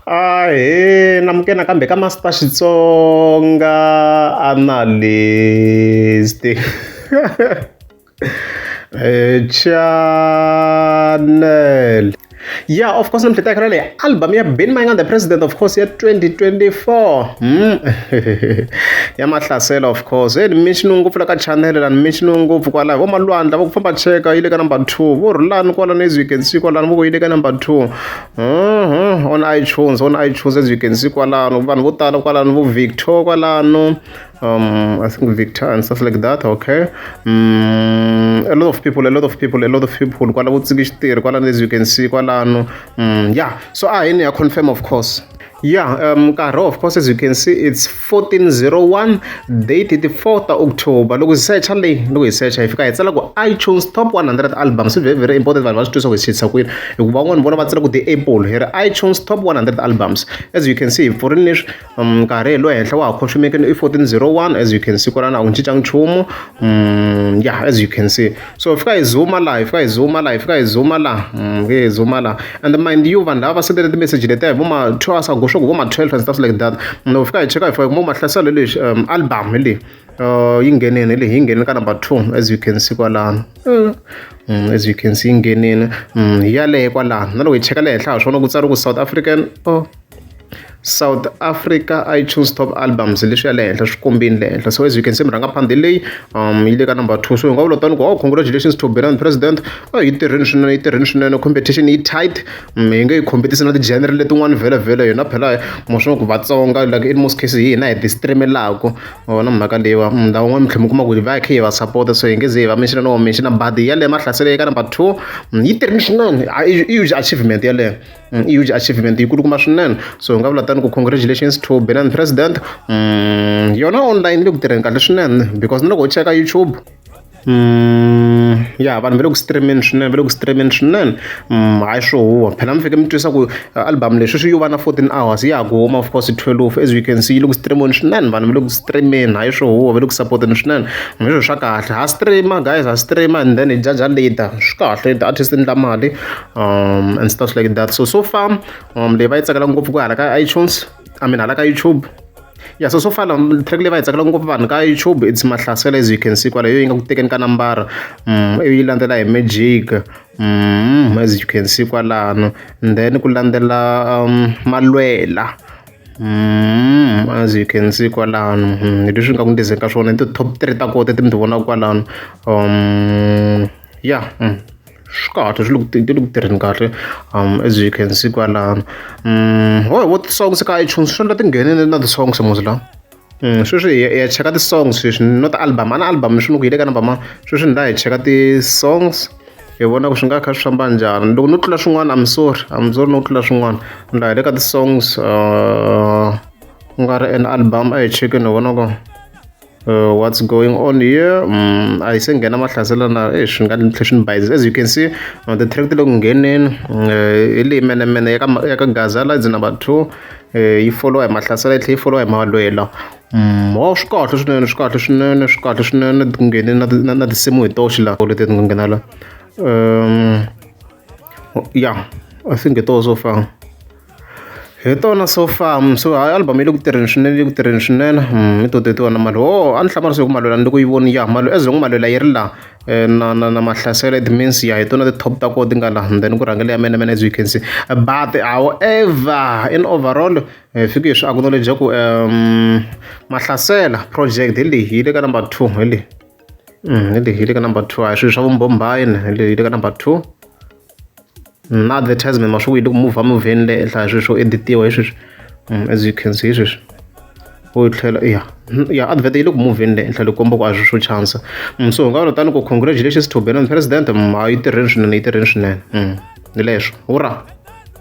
Ahee namukela nakambe ka Master Xitsonga Analyst channel. Yeah, of course namuntlha hi ta leyi album ya Benny Mayengani the President of course ya 2024. Ya Mahlasela of course. Hey ni mention ngopfu la ka channel la ni mention ngopfu kwalaho vo Malwandla va ku famba cheka yi le ka number 2 vo Rhulani kwalano as you can see kwalano vo ku yi le ka number 2. On iTunes, on iTunes as you can see kwalano vanhu vo tala kwalano vo Victor kwalano I think Victor and stuff like that, okay. A lot of people, a lot of people, a lot of people kwala vo Tsiki Xitirhi kwalano as you can see kwalano. Yeah, so a hi ni ya confirm of course. Yeah, nkarhi of course as you can see it's 14:01, date the 4th October. Loko hi searcha leyi, loko hi searcha hi fika hi tsala ku iTunes top 100 albums. Very very important vanhu va swi twisa ku hi xitisa kwini, hikuva van'wani vona va tsala ku the Apple, hi ri iTunes top 100 albums. As you can see hi pfurini leswi, nkarhi hi lo henhla wa ha confirmekini i 14:01 as you can see kwalano a ku cincangi nchumu. Yeah, as you can see. So hi fika hi zooma laha, hi fika hi zooma laha, hi fika hi zooma laha, hi zooma laha. And mind you vanhu lava va sendele ti-message letiya hi vo ma 2 hours ago, swa ku vo ma 12 and stuff like that. Loko fika hi cheka hi fika hi kuma Mahlasela leswi album hi leyi yi nghenini hi leyi, yi nghenini ka number 2 as you can see kwalano. As you can see yi nghenini hi yaleyo kwalano. Na loko hi cheka le henhla ha swona ku tsariwe ku South African oh South Africa iTunes top albums leswi ya le henhla swi kombini le henhla. So as you can see murhangaphandle leyi yi le ka number 2. So hi nga vula tani ku oh congratulations to Benny President, oh yi tirhini swinene, yi tirhini swinene, competition yi tight. Hi nge yi competisi na ti-genre letin'wana vhele vhele hina phela mo swi ku Vatsonga like in most cases hi hina hi ti streamelaku wona mhaka leyiwa. Ndhawu yin'wana mi tlhela mi kuma ku va kha hi va support, so hi nge ze hi va mention no mention, but yaleyo Mahlasela yi ka number 2 yi tirhini swinene, i huge achievement yaleyo. I huge achievement yi kulukumba swinene. So hi nga vula tani ku congratulations to Benny President. Yona online yi le ku tirheni kahle swinene because na loko u cheka YouTube, ya vanhu va le ku streameni swinene, va le ku streameni swinene. Hayi swo huwa phela mi fike mi twisa ku album leyi sweswi yo va na 14 hours ya ha ku huma of course 12, as you can see yi le ku streameni swinene, vanhu va le ku streameni, hayi swo huwa va le ku support-eni swinene. Hi swilo swa kahle, ha streama guys, ha streama and then hi judge later. Swi kahle ti-artist ti endla mali and stuff like that. So so far leyi va yi tsakela ngopfu ku hala ka iTunes, I mean hala ka YouTube. Yeah, so so far track leyi va yi tsakela ngopfu vanhu ka YouTube it's Mahlasela as you can see kwala, yo yi nga ku tekeni ka nambara, ivi yi landzela hi Magic, as you can see kwalano, and then ku landzela Malwela, as you can see kwalano. Hi leswi nga ku ndizeni ka swona i ti-top 3 ta kona leti mi ti vonaka kwalano. Yeah, swi kahle, swi le ku ti le ku tirheni kahle as you can see kwalano. Ho vo ti-songs ka iTunes swi endla ti nghenile na ti-songs mos la. Sweswi hi ya cheka ti-songs sweswi, not album, a na album swi ni ku yi le ka number mani. Sweswi ni la hi cheka ti-songs hi vona ku swi nga kha swi famba njhani. Loko no tlula swin'wana I'm sorry, I'm sorry no tlula swin'wana. Ni la hi le ka ti-songs ku nga ri an album, a hi chekeni hi vona ku what's going on here. A hi se nghena Mahlasela na swi nga tlhe swi ni bayizisa. As you can see the track ti le ku ngheneni, hi leyi menemene ya ka ya ka Gazala is number 2, yi follow hi Mahlasela yi tlhela yi follow hi Malwela. Wa swi kahle swinene, swi kahle swinene, swi kahle swinene, ti nghenini na na tinsimu hi toxe la leti ti nga nghena la. Yeah, I think hi toho so far, hi tona so far. So hayi album yi le ku tirheni swinene, yi le ku tirheni swinene. Hi to tetiwa na mali oh a ni hlamarisa hi ku Malwela ni loko yi voni ya as long Malwela yi ri laha na na na Mahlasela, it means ya hi tona ti-top ta kona ti nga laha, and then ku rhangela ya Menemene as you can see. But however in overall hi fike hi swi acknowledge ku Mahlasela project hi leyi yi le ka number 2, hi leyi, hi leyi yi le ka number 2, a hi swilo swa vumbombayini, hi leyi yi le ka number 2. Na advertisement ma swi ku yi le ku move movheni le henhla, hi swilo swo editiwa hi sweswi, as you can see hi sweswi u tlhela ya ya advert yi le ku movheni le henhla leyi komba ku a swi swo chansa. So hi nga vula tani ku congratulations to Benny President, a yi tirheni swinene, yi tirheni swinene. Hi leswo hurra,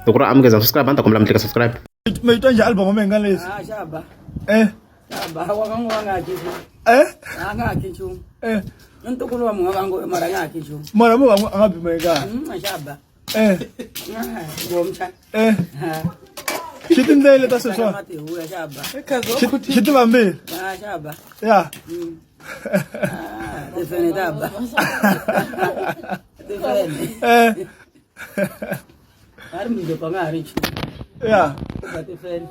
loko ri amukeza subscribe a ni ta kombela mi tlika subscribe. Mi twa njhani album ya mina leswi? Ah, xaba. Eh. Xaba, wa ka n'wa nga hakhi nchumu. Eh? A nga hakhi nchumu. Eh. I ntukulu wa munhu wa ngo mara a nga hakhi nchumu. Mara mo va a nga bi mayekani. Xaba. Eh. Ah, ngomcha. Eh. Ha. Xi tindlele ta sweswiwa. Mati huya xaba. Xi ti vambile. Ah, xaba. Ya. Ah, tifene ta ba. Tifene. Eh. A ri mundzuku a nga ha ri nchumu. Ya. Ba tifene.